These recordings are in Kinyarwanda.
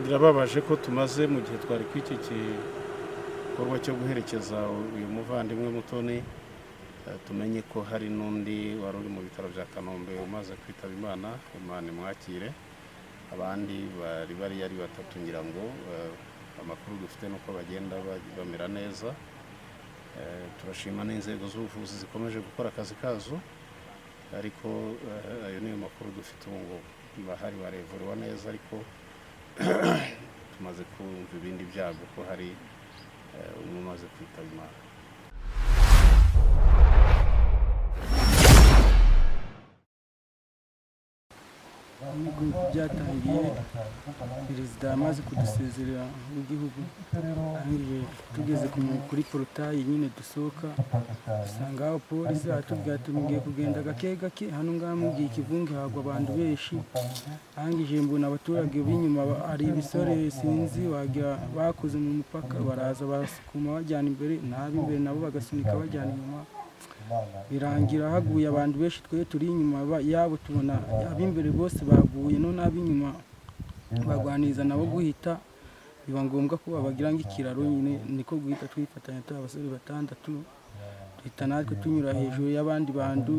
Birababaje ko tumaze mu gihe twari ku iki gikorwa cyo guherekeza uyu muvandimwe Mutoni, tumenye ko hari n'undi wari uri mu bitaro bya Kanombe umaze kwitaba Imana. Imana imwakire. Abandi bari bari ari batatu, ngira ngo amakuru dufite nuko bagenda bamera neza. Turashima n'inzego z'ubuvuzi zikomeje gukora akazi kazo, ariko ayo niyo makuru dufite ubu ngubu. Bahari barevurwa neza, ariko tumaze kumva ibindi byago ko hari umwe umaze kwitaba Imana. Nk'uko byatangiye, perezida amaze kudusezerera w'igihugu, arangije tugeze kuri porutayi nyine dusohoka, dusanga abapolisi baratubwira ati mugiye kugenda gake gake hano ngaha, mugiye ikivunge hagwa abantu benshi. Arangije mbona abaturage b'inyuma hari ibisore sinzi wagira bakoze mu mupaka, baraza barasukuma bajyana imbere, n'ab'imbere nabo bagasunika bajyana inyuma, birangira haguye abantu benshi. Twe turi inyuma yabo, tubona ab'imbere bose baguye, none ab'inyuma bagwaniriza nabo guhita, biba ngombwa ko babagira nk'ikiraro nyine. Niko guhita twifatanya turi abasore batandatu, duhita natwe tunyura hejuru y'abandi bantu.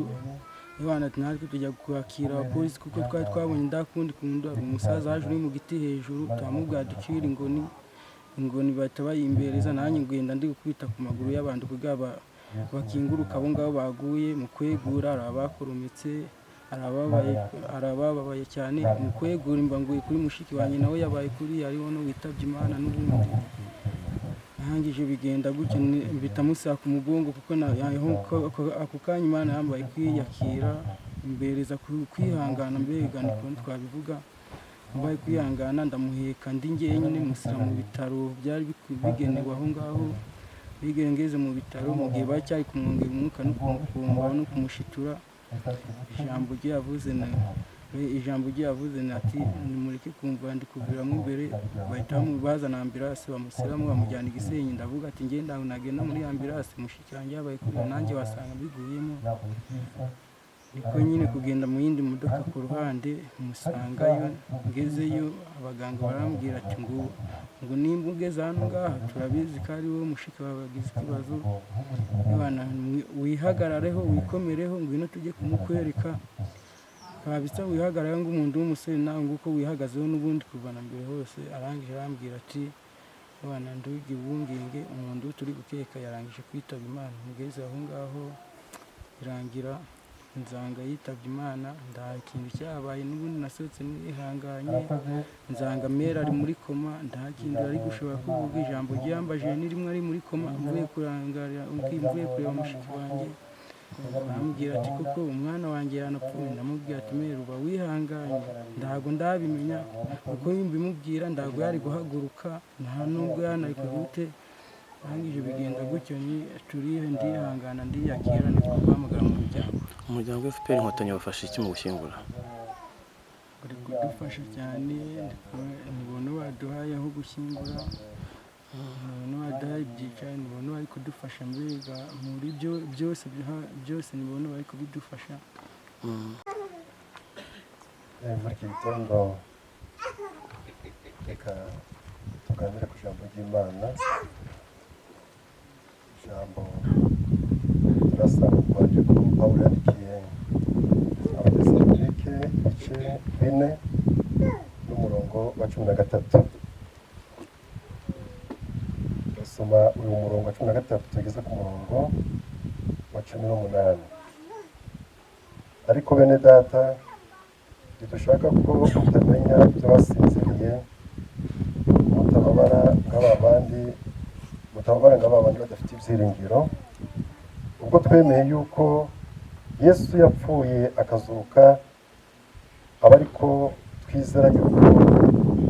Abana natwe tujya kwakira abapolisi, kuko twari twabonye ndakundi kundu hari umusaza waje uri mu giti hejuru, turamubwira ducire ingoni. Ingoni bahita bayimbereza, nanjye ngenda ndi gukubita ku maguru y'abantu kugira bakinguruka abo ngabo baguye. Mu kwegura hari abakorometse, hari abababaye cyane. Mu kwegura imba nguye kuri mushiki wanjye, nawe yabaye kuri hariho n'uwitabye Imana n'ubundi. Arangije bigenda gutyo, mpita musaka umugongo, kuko ako kanya Imana yambaye kwiyakira, imbereza kwihangana, mbega niko twabivuga, mbaye kwihangana, ndamuheka ndi njyenyine, musira mu bitaro byari bigenewe aho ngaho. Ngeze mu bitaro, mu gihe bacyari kumwongera umwuka no kumupomba no kumushitura, ijambo rye yavuze ni ati nimureke kumva ndi kuviramo imbere. Bahita bazana ambulance, bamusiramo, bamujyana i Gisenyi. Ndavuga ati ngenda nagenda muri ambulance, mushiki wanjye yabaye kuriya, nanjye wasanga mbiguyemo. Niko nyine kugenda mu yindi modoka ku ruhande, musangayo. Ngezeyo abaganga barambwira ati ngo nimba ugeze hano ngaha turabizi ko ari wowe mushiki wawe wagize ikibazo, wihagarareho, wikomereho, ngwino tujye kumukwereka kabisa, wihagarareho ngo umuntu w'umusore nawe nguko wihagazeho n'ubundi kuva na mbere hose. Arangije arambwira ati abana ndugi wunginge, umuntu turi gukeka yarangije kwitaba Imana. Mugeze aho ngaho irangira nzanga yitabye Imana, nta kintu cyabaye n'ubundi, nasohotse nihanganye, nzanga mera ari muri koma, nta kintu ari gushobora kuvuga. Ijambo ryambaje ni rimwe ari muri koma, mvuye kurangarira, mvuye kureba mushiki wanjye, arambwira ati koko umwana wanjye yanapfuye. Ndamubwira ati mera uba wihanganye, ntago ndabimenya, kuko mbimubwira ntago yari guhaguruka, nta nubwo yanari kugute. Arangije bigenda gutyo, ni turihe, ndihangana, ndiyakira, niko guhamagara mu muryango. Umuryango FPR Inkotanyi wafashe iki mu gushyingura? Bari kudufasha cyane, nibona baduhaye aho gushyingura, nibona baduhaye ibyicaro, nibona bari kudufasha, mbega muri byose byose nibona bari kubidufasha. Muri iki gitondo reka tuganire ku ijambo ry'Imana. Ijambo turasanga mu rwandiko Pawulo yandikiye Abatesalonike, ibice 4 n'umurongo wa 13. Turasoma uyu murongo wa 13 tugeze ku murongo wa 18. Ariko bene data, ntidushaka ko mutamenya ibyo basinziriye, mutababara nk'aba bandi, mutababara nk'aba bandi badafite ibyiringiro. Ubwo twemeye yuko Yesu yapfuye akazuka, aba ariko twizera yuko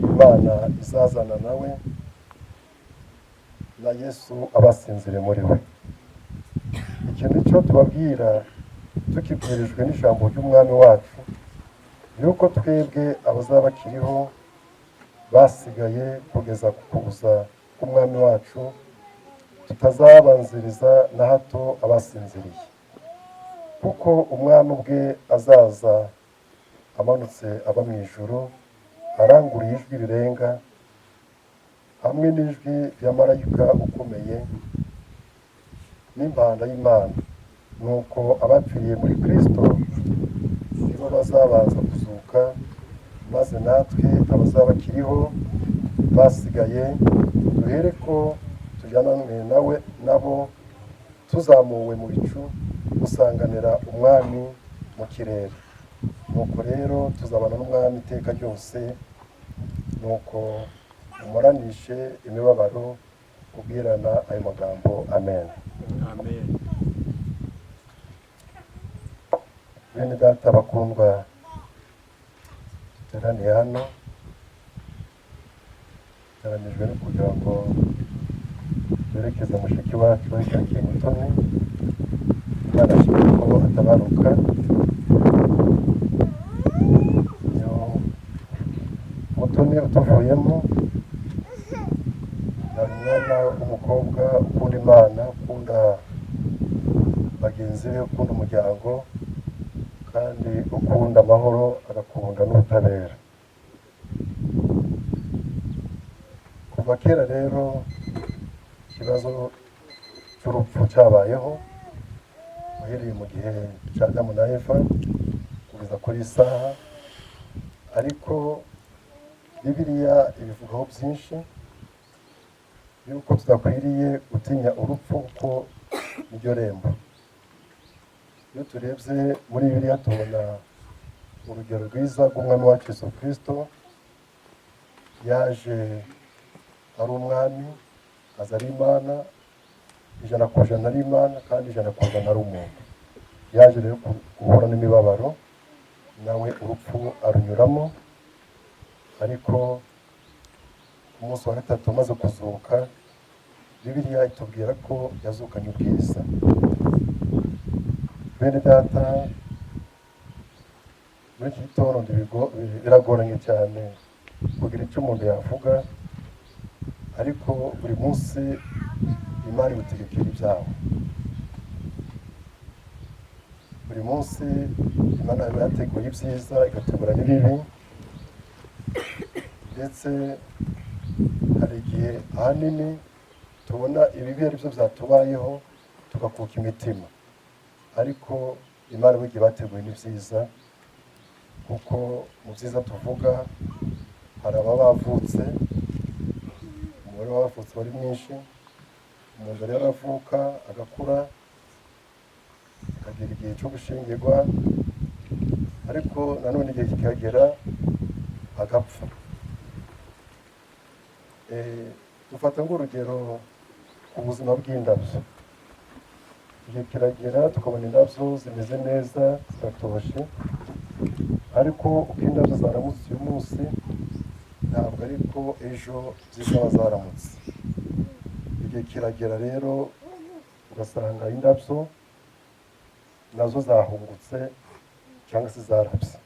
Imana izazana nawe na Yesu abasinziriye muri we. Iki nicyo tubabwira tukibwirijwe n'ijambo ry'Umwami wacu, yuko twebwe abazaba bakiriho basigaye kugeza ku kuza k'Umwami wacu tutazabanziriza na hato abasinziriye, kuko Umwami ubwe azaza amanutse ava mu ijuru, aranguruye ijwi rirenga. Hamwe n'ijwi rya marayika ukomeye n'impanda y'Imana. Nuko abapfiriye muri Kristo nibo bazabanza kuzuka, maze natwe abazaba bakiriho basigaye duhere ko tujyananwe nawe nabo tuzamuwe mu bicu gusanganira Umwami mu kirere. Nuko rero tuzabana n'Umwami iteka ryose. Nuko mumaranishe imibabaro kubwirana ayo magambo. Amen. Amen. Bene data bakundwa duteraniye hano, duteranijwe no kugira ngo twerekeze mushiki wacu Jackie Mutoni. Imana ashimwe ko atabaruka. Iyo Mutoni utuvuyemo, yari umwana w'umukobwa ukunda Imana, ukunda bagenzi be, ukunda umuryango, kandi ukunda amahoro, agakunda n'ubutabera. Kuva kera rero ikibazo cy'urupfu cyabayeho, uhereye mu gihe cya Adamu na Eva kugeza kuri iyi saha, ariko Bibiliya ibivugaho byinshi yuko tudakwiriye gutinya urupfu kuko niryo rembo. Iyo turebye muri Bibiliya tubona urugero rwiza rw'Umwami wacu Yesu Kristo. Yaje ari umwami, aza ari Imana, 100% ari Imana kandi 100% ari umuntu. Yaje rero guhura n'imibabaro, nawe urupfu arunyuramo, ariko ku munsi wa gatatu amaze kuzuka, Bibiliya itubwira ko yazukanye ubwiza. Bene data, muri iki gitondo biragoranye cyane kugira icyo umuntu yavuga, ariko buri munsi Imana igutegekera ibyawe. Buri munsi Imana iba yateguye ibyiza, igategura n'ibibi, ndetse hari igihe ahanini tubona ibibi ari byo byatubayeho tugakuka imitima, ariko Imana burya bateguye n'ibyiza, kuko mu byiza tuvuga hari ababa bavutse, umubare w'abavutse wari mwinshi. Umuntu rero aravuka, agakura, akagera igihe cyo gushingirwa, ariko nanone igihe kikagera agapfa. Dufata nk'urugero ku buzima bw'indabyo. Igihe kiragera tukabona indabyo zimeze neza, ziratoshe, ariko uko indabyo zaramutse uyu munsi ntabwo ariko ejo zizaba zaramutse. Igihe kiragera rero ugasanga indabyo nazo zahungutse cyangwa se zarabye.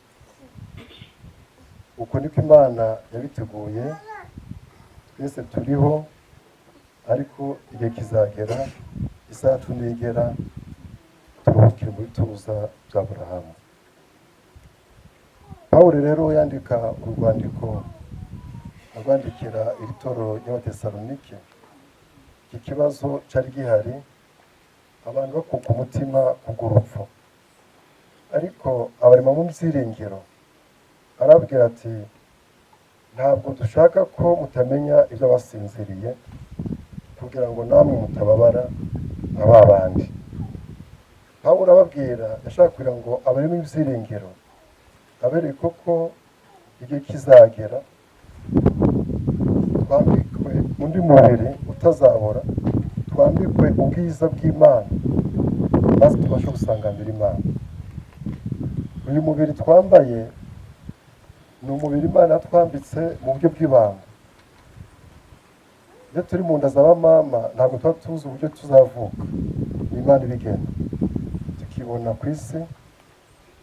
Uko niko Imana yabiteguye. Twese turiho, ariko igihe kizagera, isaha tunigera, turuhukire muri tuza bya Aburahamu. Pawulo rero yandika urwandiko arwandikira iri torero ry'Abatesalonike, iki kibazo cyari gihari, abantu bakuka umutima kubw'urupfu, ariko abarema mu byiringiro, arabwira ati: "Ntabwo dushaka ko mutamenya ibyo basinziriye, kugira ngo namwe mutababara nka ba bandi." Pawulo arababwira, yashaka kugira ngo abaremo ibyiringiro, abereke ko igihe kizagera twambikwe undi mubiri utazabora, twambikwe ubwiza bw'Imana, maze tubashe gusanganira Imana. Uyu mubiri twambaye ni umubiri Imana yatwambitse mu buryo bw'ibanga. Iyo turi mu nda za mama ntabwo tuba tuzi uburyo tuzavuka, ni Imana ibigena, tukibona ku isi,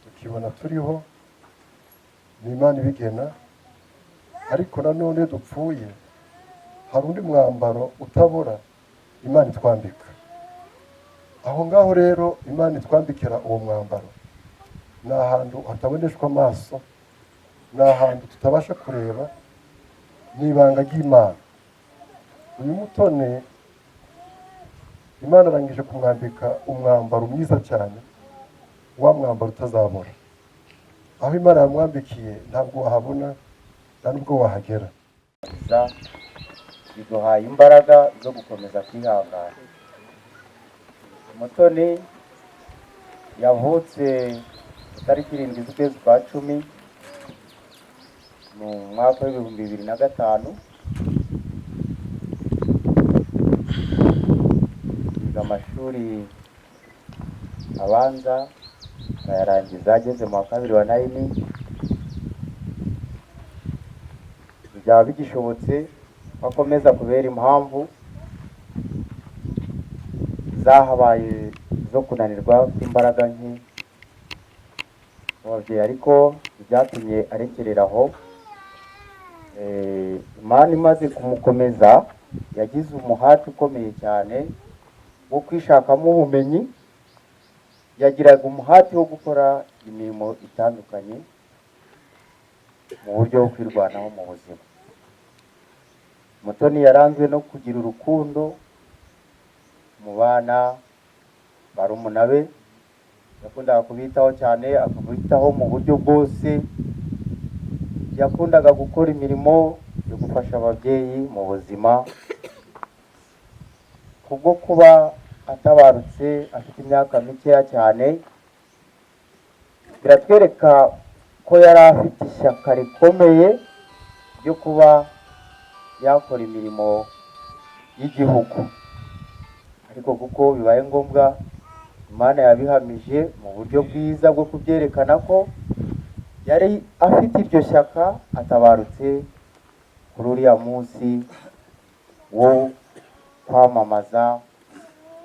tukibona turiho, ni Imana ibigena. Ariko nanone iyo dupfuye hari undi mwambaro utabora Imana itwambika. Aho ngaho rero Imana itwambikira uwo mwambaro ni ahantu hataboneshwa amaso, ni ahantu tutabasha kureba, ni ibanga ry'Imana. Uyu Mutoni Imana arangije kumwambika umwambaro mwiza cyane, wa mwambaro utazabora. Aho Imana yamwambikiye ntabwo wahabona, nta nubwo wahagera. Biduhaye imbaraga zo gukomeza kwihangana. Mutoni yavutse itariki 7 z'ukwezi kwa 10 mu mwaka w'2005, yiga amashuri abanza arayarangiza ageze mu wa kabiri wa nine. Byaba bigishobotse ko akomeza kubera impamvu zahabaye zo kunanirwa kw'imbaraga nke mu babyeyi, ariko byatumye arekerera aho. Imana imaze kumukomeza, yagize umuhati ukomeye cyane wo kwishakamo ubumenyi. Yagiraga umuhati wo gukora imirimo itandukanye mu buryo bwo kwirwanaho mu buzima. Mutoni yaranzwe no kugira urukundo mu bana barumuna be, yakundaga kubitaho cyane, akabitaho mu buryo bwose. Yakundaga gukora imirimo yo gufasha ababyeyi mu buzima. Kubwo kuba atabarutse afite imyaka mikeya cyane, biratwereka ko yari afite ishyaka rikomeye ryo kuba yakora imirimo y'igihugu, ariko kuko bibaye ngombwa, Imana yabihamije mu buryo bwiza bwo kubyerekana ko yari afite iryo shyaka, atabarutse kuri uriya munsi wo kwamamaza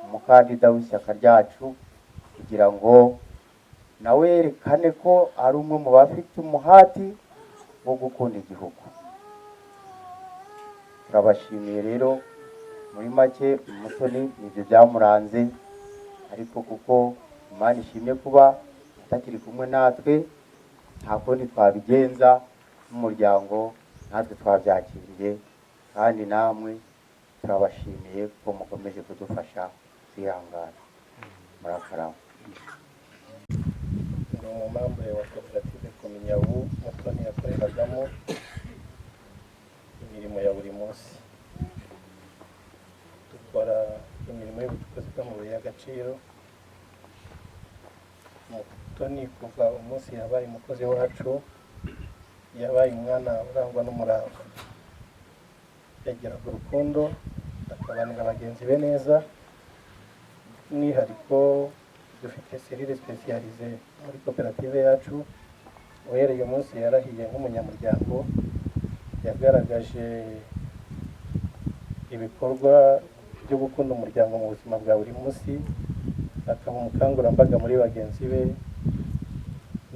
umukandida w'ishyaka ryacu, kugira ngo nawe yerekane ko ari umwe mu bafite umuhati wo gukunda igihugu. Turabashimiye rero. Muri make, Umutoni nibyo byamuranze, ariko kuko Imana ishimye kuba atakiri kumwe natwe, nta kundi twabigenza nk'umuryango, natwe twabyakiriye, kandi namwe turabashimiye ko mukomeje kudufasha kwihangana. Murakarama. Ni umumembre wa koperative Kominyabu Mutoni yakoreragamo imirimo ya buri munsi. Dukora imirimo y'ubucukuzi bw'amabuye y'agaciro. Mutoni kuva umunsi yabaye umukozi wacu, yabaye umwana urangwa n'umurava, yagiraga urukundo, akabanira bagenzi be neza. By'umwihariko dufite cellule spécialisée muri koperative yacu. Uhereye umunsi yarahiye nk'umunyamuryango, yagaragaje ibikorwa byo gukunda umuryango mu buzima bwa buri munsi, akaba umukangurambaga muri bagenzi be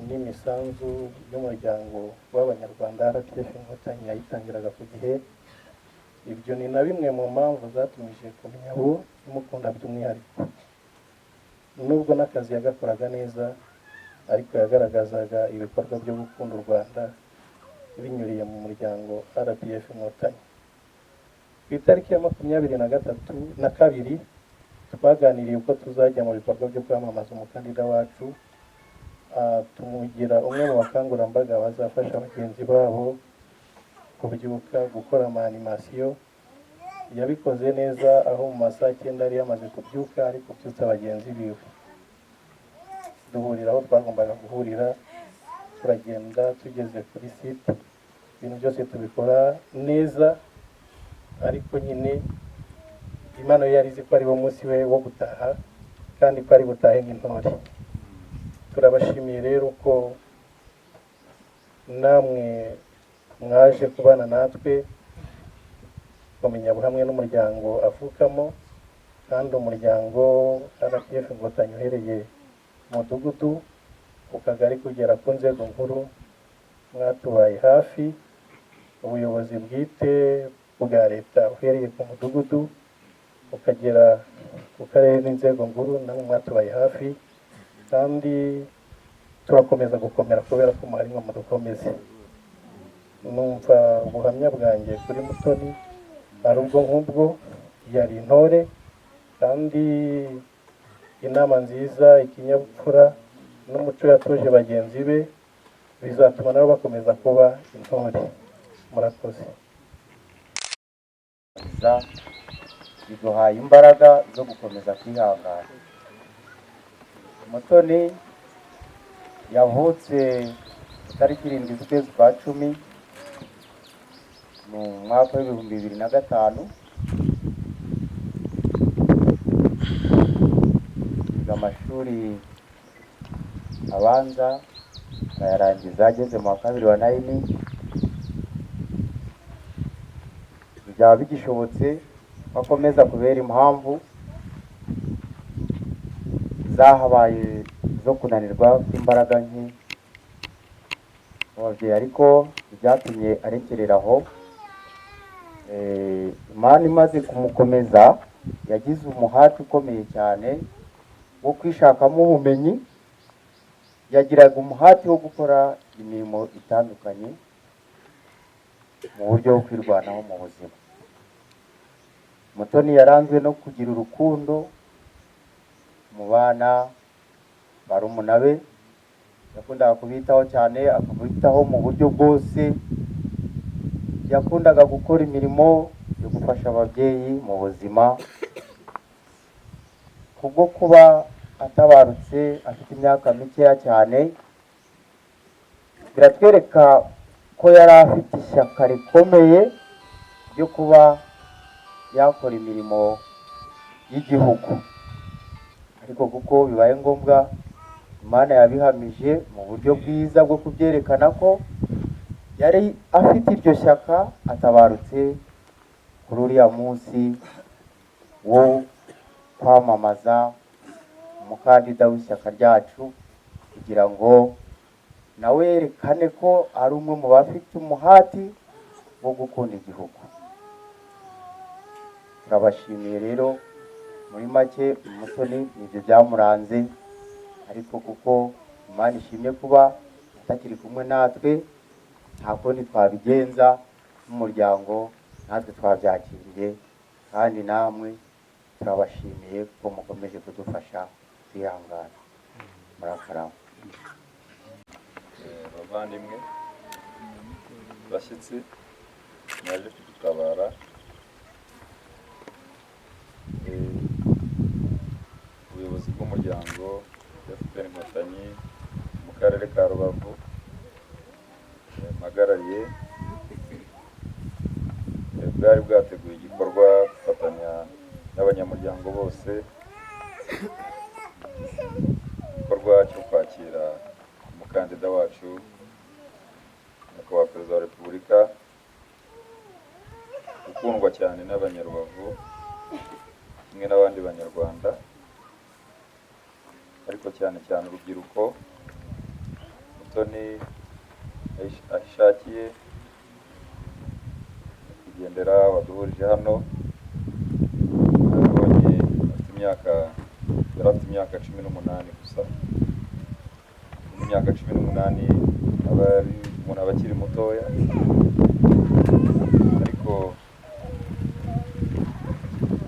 n'imisanzu y'umuryango w'Abanyarwanda RPF Inkotanyi yayitangiraga ku gihe. Ibyo ni na bimwe mu mpamvu zatumije kumenya ubu imukunda by'umwihariko. Nubwo n'akazi yagakoraga neza, ariko yagaragazaga ibikorwa byo gukunda u Rwanda binyuriye mu muryango RPF Inkotanyi. Ku itariki ya 23 na kabiri twaganiriye uko tuzajya mu bikorwa byo kwamamaza umukandida wacu, tumugira umwe mu bakangurambaga bazafasha bagenzi babo kubyuka gukora ama animation. Yabikoze neza, aho mu masaha 9 yari yamaze kubyuka ari kubyutsa bagenzi biwe. Duhurira aho twagombaga guhurira, turagenda. Tugeze kuri site, ibintu byose tubikora neza, ariko nyine Imana yo yari izi ko ari wo munsi we wo gutaha, kandi ko ari butahe nk'intore. Turabashimiye rero ko namwe mwaje kubana natwe kumenya hamwe n'umuryango avukamo, kandi umuryango RPF Inkotanyi uhereye mu mudugudu, ku kagari, kugera ku nzego nkuru, mwatubaye hafi. Ubuyobozi bwite bwa leta uhereye ku mudugudu ukagera ku karere n'inzego nkuru, namwe mwatubaye hafi, kandi turakomeza gukomera kubera ko muhari ngo mudukomeze. Numva ubuhamya bwanjye kuri Mutoni Ari ubwo ngubwo yari intore, kandi inama nziza, ikinyabupfura n'umuco yatoje bagenzi be bizatuma nabo bakomeza kuba intore. Murakoze. Biduhaye imbaraga zo gukomeza kwihangana. Mutoni yavutse itariki 7 z'ukwezi kwa 10 mu mwaka w'2005, yiga amashuri abanza arayarangiza ageze mu wa kabiri wa nine. Byaba bigishobotse ko akomeza kubera impamvu zahabaye zo kunanirwa kw'imbaraga nke mu babyeyi, ariko ibyatumye arekerera aho. Imana imaze kumukomeza, yagize umuhati ukomeye cyane wo kwishakamo ubumenyi. Yagiraga umuhati wo gukora imirimo itandukanye mu buryo bwo kwirwanaho mu buzima. Mutoni yaranzwe no kugira urukundo mu bana barumuna be. Yakundaga kubitaho cyane, akabitaho mu buryo bwose. Yakundaga gukora imirimo yo gufasha ababyeyi mu buzima. Kubwo kuba atabarutse afite imyaka mikeya cyane, biratwereka ko yari afite ishyaka rikomeye ryo kuba yakora imirimo y'igihugu. Ariko kuko bibaye ngombwa, Imana yabihamije mu buryo bwiza bwo kubyerekana ko yari afite iryo shyaka, atabarutse kuri uriya munsi wo kwamamaza umukandida w'ishyaka ryacu, kugira ngo nawe yerekane ko ari umwe mu bafite umuhati wo gukunda igihugu. Turabashimiye rero. Muri make, Umutoni nibyo byamuranze, ariko kuko Imana ishimye kuba atakiri kumwe natwe, nta kundi twabigenza nk'umuryango, natwe twabyakiriye, kandi namwe turabashimiye ko mukomeje kudufasha kwihangana. Murakarama. Bavandimwe, bashyitsi mwaje kudutabara, ubuyobozi bw'umuryango FPR Inkotanyi mu karere ka Rubavu mpagarariye, bwari bwateguye igikorwa gufatanya n'abanyamuryango bose, igikorwa cyo kwakira umukandida wacu nyakubahwa Perezida wa Repubulika, ukundwa cyane n'Abanyarubavu kimwe n'abandi Banyarwanda, ariko cyane cyane urubyiruko. Mutoni ahishakiye kugendera waduhurije hano. Nabonye afite imyaka, yari afite imyaka 18 gusa. Mu myaka 18 aba ari umuntu aba akiri mutoya, ariko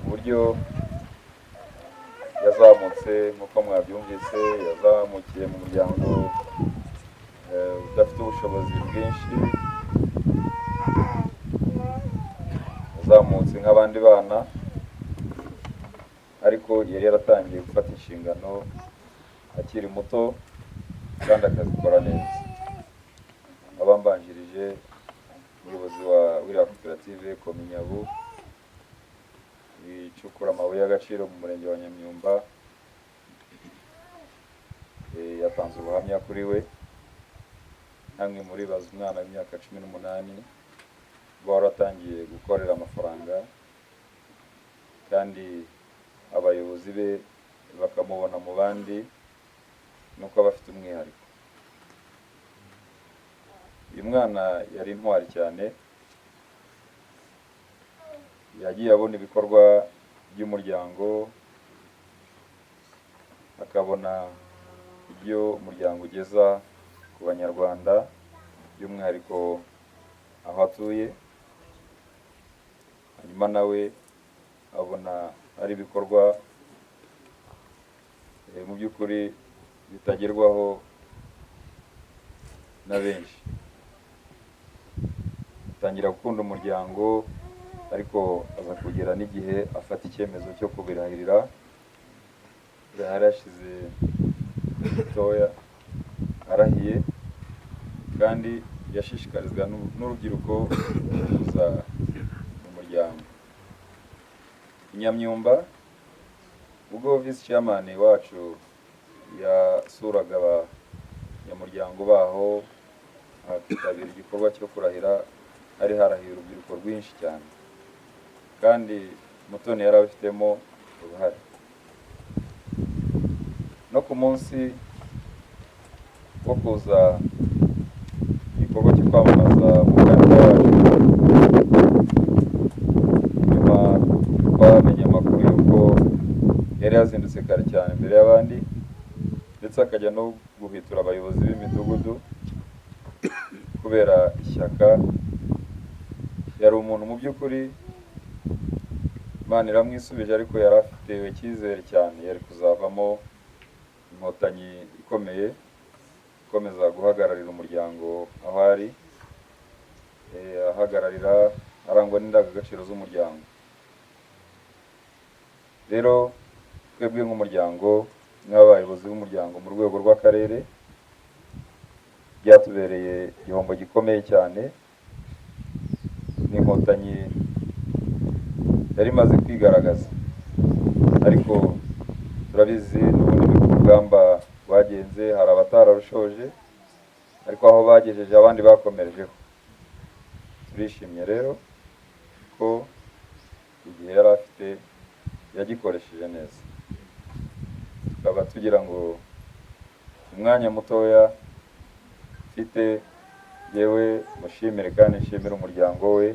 uburyo yazamutse, nk'uko mwabyumvise, yazamukiye mu muryango udafite ubushobozi bwinshi. Yazamutse nk'abandi bana, ariko yari yaratangiye gufata inshingano akiri muto kandi akazikora neza. Abambanjirije, umuyobozi wa wiriya koperative Kominyabu icukura amabuye y'agaciro mu murenge wa Nyamyumba, yatanze ubuhamya kuri we. Namwe muribaza umwana w'imyaka 18 uba waratangiye gukorera amafaranga, kandi abayobozi be bakamubona mu bandi, nuko aba afite umwihariko. Uyu mwana yari intwari cyane. Yagiye abona ibikorwa by'umuryango, akabona ibyo umuryango ugeza ku Banyarwanda, by'umwihariko aho atuye. Hanyuma Hanyuma nawe abona ari ibikorwa mu by'ukuri bitagerwaho na benshi. Atangira gukunda umuryango, ariko aza kugera n'igihe afata icyemezo cyo kubirahirira. Hari hashize gitoya arahiye, kandi yashishikarizwa n'urubyiruko kuza mu muryango. I Nyamyumba, ubwo visi chairman wacu yasuraga abanyamuryango baho, akitabira igikorwa cyo kurahira, hari harahiye urubyiruko rwinshi cyane, kandi Mutoni yari abifitemo uruhare. No ku munsi wo kuza igikorwa cyo kwamamaza umukandida wacu, nyuma twamenye amakuru y'uko yari yazindutse kare cyane mbere y'abandi, ndetse akajya no guhwitura abayobozi b'imidugudu kubera ishyaka. Yari umuntu mu by'ukuri Imana iramwisubije, ariko yari afite icyizere cyane, yari kuzavamo inkotanyi ikomeye ikomeza guhagararira umuryango aho ari, ahagararira arangwa n'indangagaciro z'umuryango. Rero twebwe nk'umuryango, nk'abayobozi b'umuryango mu rwego rw'akarere, byatubereye igihombo gikomeye cyane. Ni inkotanyi yari imaze kwigaragaza, ariko turabizi n'ubundi ni ku rugamba rwagenze, hari abatararushoje, ariko aho bagejeje abandi bakomerejeho. Turishimye rero ko igihe yari afite yagikoresheje neza. Tukaba tugira ngo umwanya mutoya mfite yewe mushimire, kandi nshimire umuryango we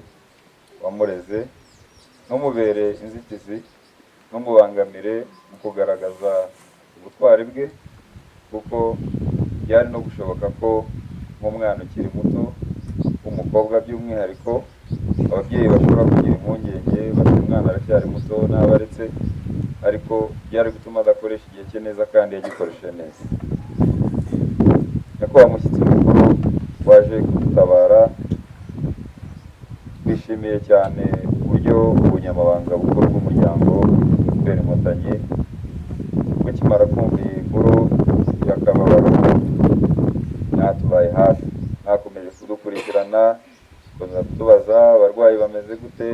wamureze, ntumubere inzitizi, ntumubangamire mu kugaragaza ubutwari bwe, kuko byari no gushoboka ko nk'umwana ukiri muto w'umukobwa by'umwihariko, ababyeyi bashobora kugira impungenge bati umwana aracyari muto n'abaretse, ariko byari gutuma adakoresha igihe cye neza, kandi yagikoresheje neza. Nyakubahwa mushyitsi mukuru waje kudutabara, twishimiye cyane uburyo ubunyamabanga bukuru bw'umuryango FPR Inkotanyi bukimara kumva iyi nkuru y'akababaro mwatubaye hafi, mwakomeje kudukurikirana, mukomeza kutubaza abarwayi bameze gute,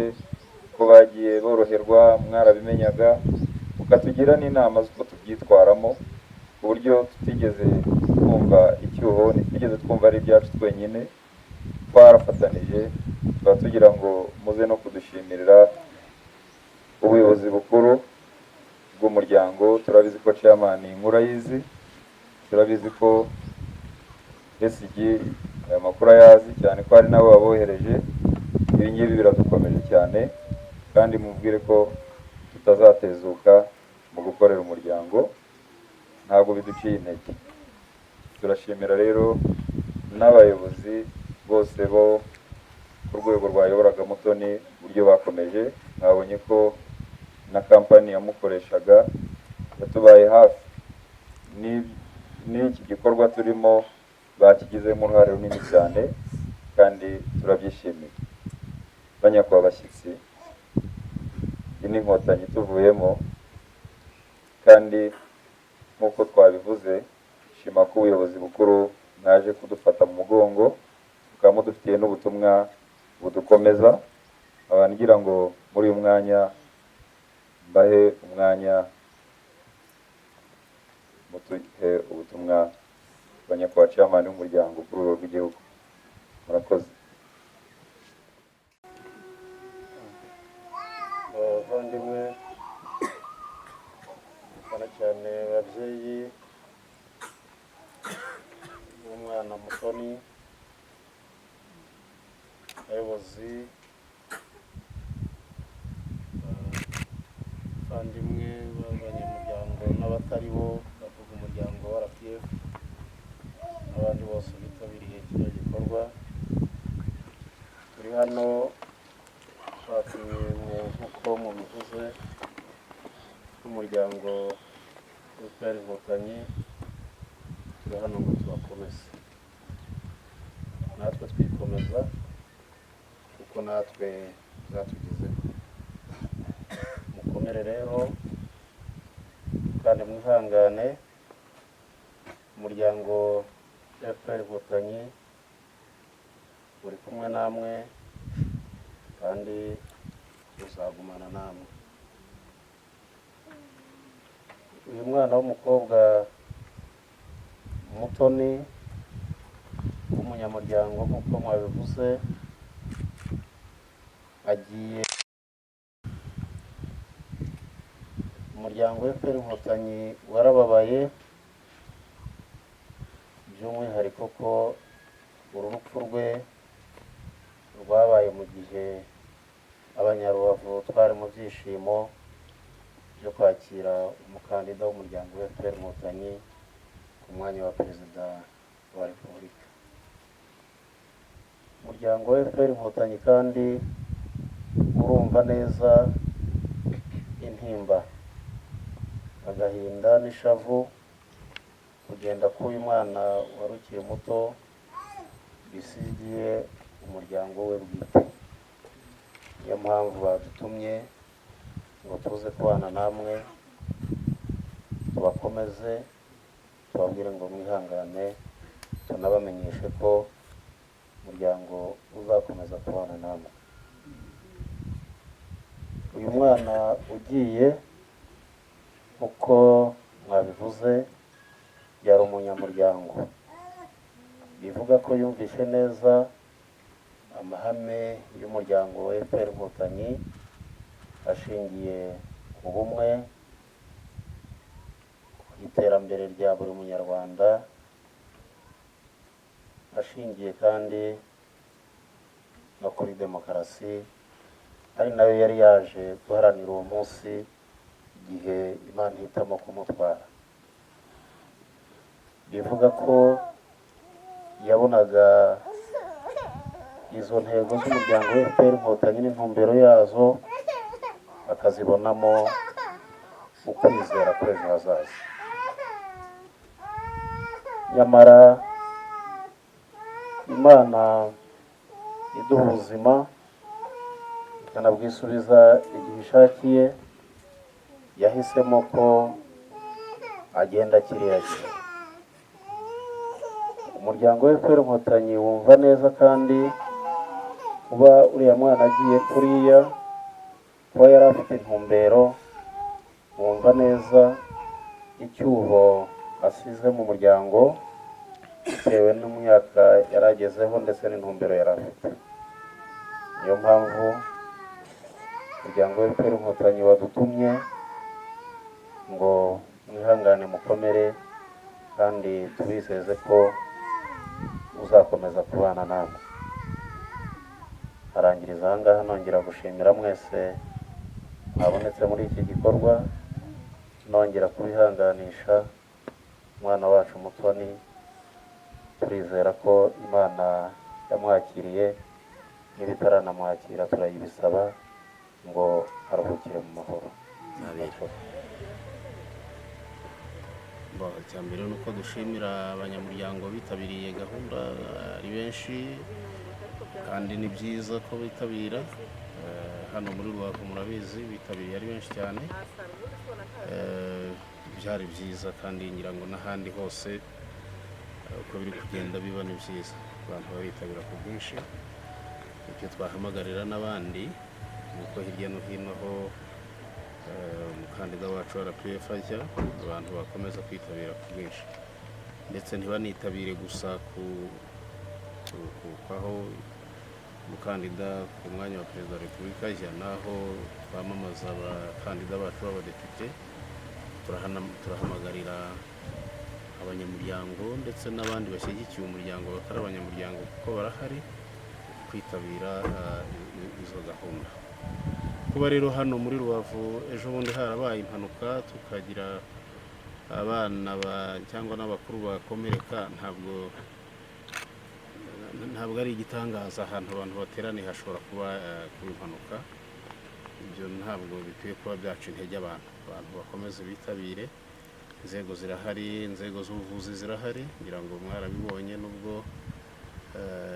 ko bagiye boroherwa, mwarabimenyaga, mukatugira n'inama z'uko tubyitwaramo, ku buryo tutigeze twumva icyuho, ntitwigeze twumva ari ibyacu twenyine, twarafatanije. Tukaba tugira ngo muze no kudushimirira ubuyobozi bukuru bw'umuryango. Turabizi ko chairman inkuru ayizi, turabizi ko SG aya makuru ayazi cyane, ko hari nabo babohereje. Ibi ngibi biradukomeje cyane, kandi mubwire ko tutazatezuka mu gukorera umuryango, ntabwo biduciye intege. Turashimira rero n'abayobozi bose bo ku rwego rwayoboraga Mutoni uburyo bakomeje. Mwabonye ko na kampani yamukoreshaga yatubaye hafi, n'iki gikorwa turimo bakigizemo uruhare runini cyane, kandi turabyishimiye. Banyakubahwa bashyitsi, iyi ni inkotanyi tuvuyemo, kandi nk'uko twabivuze, shima ko ubuyobozi bukuru mwaje kudufata mu mugongo, mukaba mudufitiye n'ubutumwa budukomeza. Nkaba ngira ngo muri uyu mwanya mbahe umwanya mutuhe ubutumwa, banyakubahwa chairman w'umuryango kuri uru rw'igihugu. Murakoze. Abavandimwe, cyane cyane ababyeyi b'umwana Mutoni, abayobozi, abavandimwe b'abanyamuryango n'abatari bo, bavuga umuryango wa RPF n'abandi bose bitabiriye kino gikorwa. Turi hano Twatumye nk'uko mubivuze n'umuryango FPR Inkotanyi, turi hano ngo tubakomeze, natwe twikomeza kuko natwe byatugezeho. Mukomere rero kandi mwihangane. Umuryango FPR Inkotanyi uri kumwe namwe kandi uzagumana namwe. Uyu mwana w'umukobwa Mutoni w'umunyamuryango, nk'uko mwabivuze, agiye. Umuryango FPR Inkotanyi warababaye, by'umwihariko ko uru rupfu rwe rwabaye mu gihe Abanyarubavu twari mu byishimo byo kwakira umukandida w'umuryango FPR Inkotanyi ku mwanya wa Perezida wa Repubulika. Umuryango wa FPR Inkotanyi kandi urumva neza intimba, agahinda n'ishavu kugenda k'uyu mwana wari ukiri muto bisigiye umuryango we bwite. Niyo mpamvu badutumye ngo tuze kubana namwe, tubakomeze, tubabwire ngo mwihangane, tunabamenyeshe ko umuryango uzakomeza kubana namwe. Uyu mwana ugiye, uko mwabivuze, yari umunyamuryango, bivuga ko yumvishe neza amahame y'umuryango wa FPR Inkotanyi ashingiye ku bumwe, ku iterambere rya buri munyarwanda, ashingiye kandi no kuri demokarasi, ari nayo yari yaje guharanira uwo munsi igihe Imana ihitamo kumutwara. Bivuga ko yabonaga izo ntego z'umuryango wa FPR Inkotanyi n'intumbero yazo, akazibonamo ukwizera kuri ejo hazaza. Nyamara Imana iduha ubuzima ikanabwisubiza igihe ishakiye, yahisemo ko agenda kiriya gihe. Umuryango wa FPR Inkotanyi wumva neza kandi kuba uriya mwana agiye kuriya, kuba yari afite intumbero, wumva neza icyuho asize mu muryango bitewe n'imyaka yari agezeho ndetse n'intumbero yari afite. Niyo mpamvu umuryango wa FPR Inkotanyi wadutumye ngo mwihangane, mukomere, kandi tubizeze ko uzakomeza kubana namwe. Arangiriza aha ngaha, nongera gushimira mwese mwabonetse muri iki gikorwa, nongera kubihanganisha umwana wacu Mutoni. Turizera ko Imana yamwakiriye, niba itaranamwakira turayibisaba ngo aruhukire mu mahoro. Icya mbere ni uko dushimira abanyamuryango bitabiriye gahunda ari benshi, kandi ni byiza ko bitabira. Hano muri Rubavu murabizi bitabiriye ari benshi cyane. Byari byiza, kandi ngira ngo n'ahandi hose uko biri kugenda biba ni byiza, abantu baritabira ku bwinshi. Icyo twahamagarira n'abandi ni uko hirya no hino aho umukandida wacu wa RPF ajya, abantu bakomeza kwitabira ku bwinshi, ndetse ntibanitabire gusa ku aho umukandida ku mwanya wa Perezida wa Repubulika ajya, n'aho twamamaza abakandida bacu b'abadepite. Turahamagarira abanyamuryango ndetse n'abandi bashyigikiye umuryango batari abanyamuryango, kuko barahari, kwitabira izo gahunda. Kuba rero hano muri Rubavu ejo bundi harabaye impanuka, tukagira abana cyangwa n'abakuru bakomereka, ntabwo Ntabwo ari igitangaza, ahantu abantu bateraniye hashobora kuba impanuka. Ibyo ntabwo bikwiye kuba byaca intege abantu. Abantu bakomeze bitabire, inzego zirahari, inzego z'ubuvuzi zirahari, ngira ngo mwarabibonye nubwo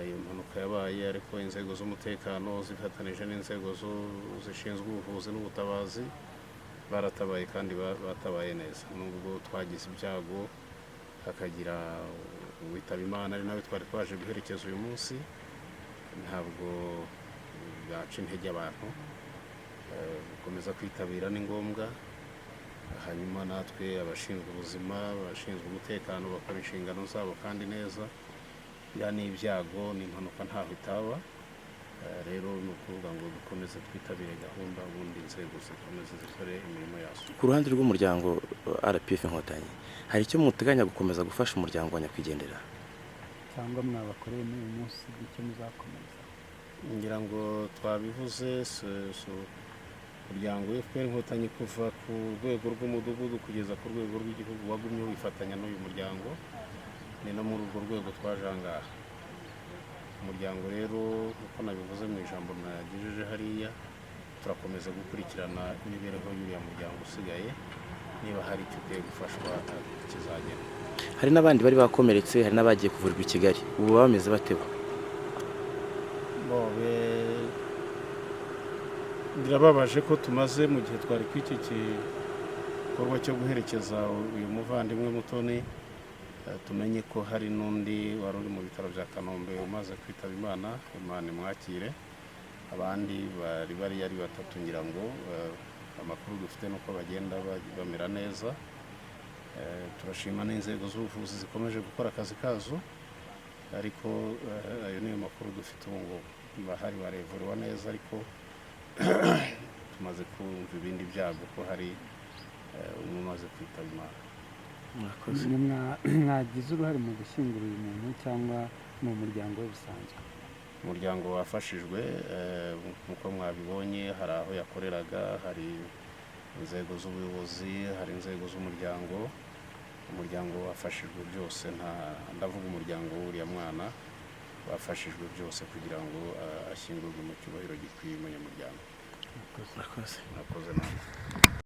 iyo mpanuka yabaye, ariko inzego z'umutekano zifatanije n'inzego zishinzwe ubuvuzi n'ubutabazi baratabaye kandi batabaye neza. Nubwo twagize ibyago hakagira uwitaba Imana ari nawe twari twaje guherekeza uyu munsi, ntabwo bwaca intege abantu. Gukomeza kwitabira ni ngombwa, hanyuma natwe abashinzwe ubuzima, abashinzwe umutekano bakora inshingano zabo kandi neza. Biriya ni ibyago, ni impanuka, ntaho itaba. Rero ni ukuvuga ngo dukomeze twitabire gahunda, ubundi inzego zikomeze zikore imirimo yazo. Ku ruhande rw'umuryango RPF Inkotanyi, hari icyo muteganya gukomeza gufasha umuryango wa nyakwigendera? Cyangwa mwabakoreye n'uyu munsi, icyo muzakomeza? Ngira ngo twabivuze, umuryango FPR Inkotanyi kuva ku rwego rw'umudugudu kugeza ku rwego rw'igihugu wagumye wifatanya n'uyu muryango. Ni no muri urwo rwego twaje aha ngaha. Umuryango rero, nk'uko nabivuze mu ijambo nagejeje hariya, turakomeza gukurikirana imibereho y'uriya muryango usigaye, niba hari icyo ukwiye gufashwa kizagera. Hari n'abandi bari bakomeretse, hari n'abagiye kuvurirwa i Kigali, ubu baba bameze bate bo? Birababaje ko tumaze mu gihe twari kuri iki gikorwa cyo guherekeza uyu muvandimwe Mutoni, tumenye ko hari n'undi wari uri mu bitaro bya Kanombe umaze kwitaba Imana. Imana imwakire. Abandi bari bari ari batatu, ngira ngo amakuru dufite nuko bagenda bamera neza. Turashima n'inzego z'ubuvuzi zikomeje gukora akazi kazo, ariko ayo niyo makuru dufite ubu ngubu. Bahari barevurwa neza, ariko tumaze kumva ibindi byago ko hari umwe umaze kwitaba Imana. Murakoze. Ni mwagize uruhare mu gushyingura uyu muntu cyangwa ni umuryango we bisanzwe? Umuryango wafashijwe, nk'uko mwabibonye, hari aho yakoreraga, hari inzego z'ubuyobozi, hari inzego z'umuryango. Umuryango wafashijwe byose, nta ndavuga umuryango w'uriya mwana wafashijwe byose kugira ngo ashyingurwe mu cyubahiro gikwiye umunyamuryango. Murakoze. Murakoze namwe.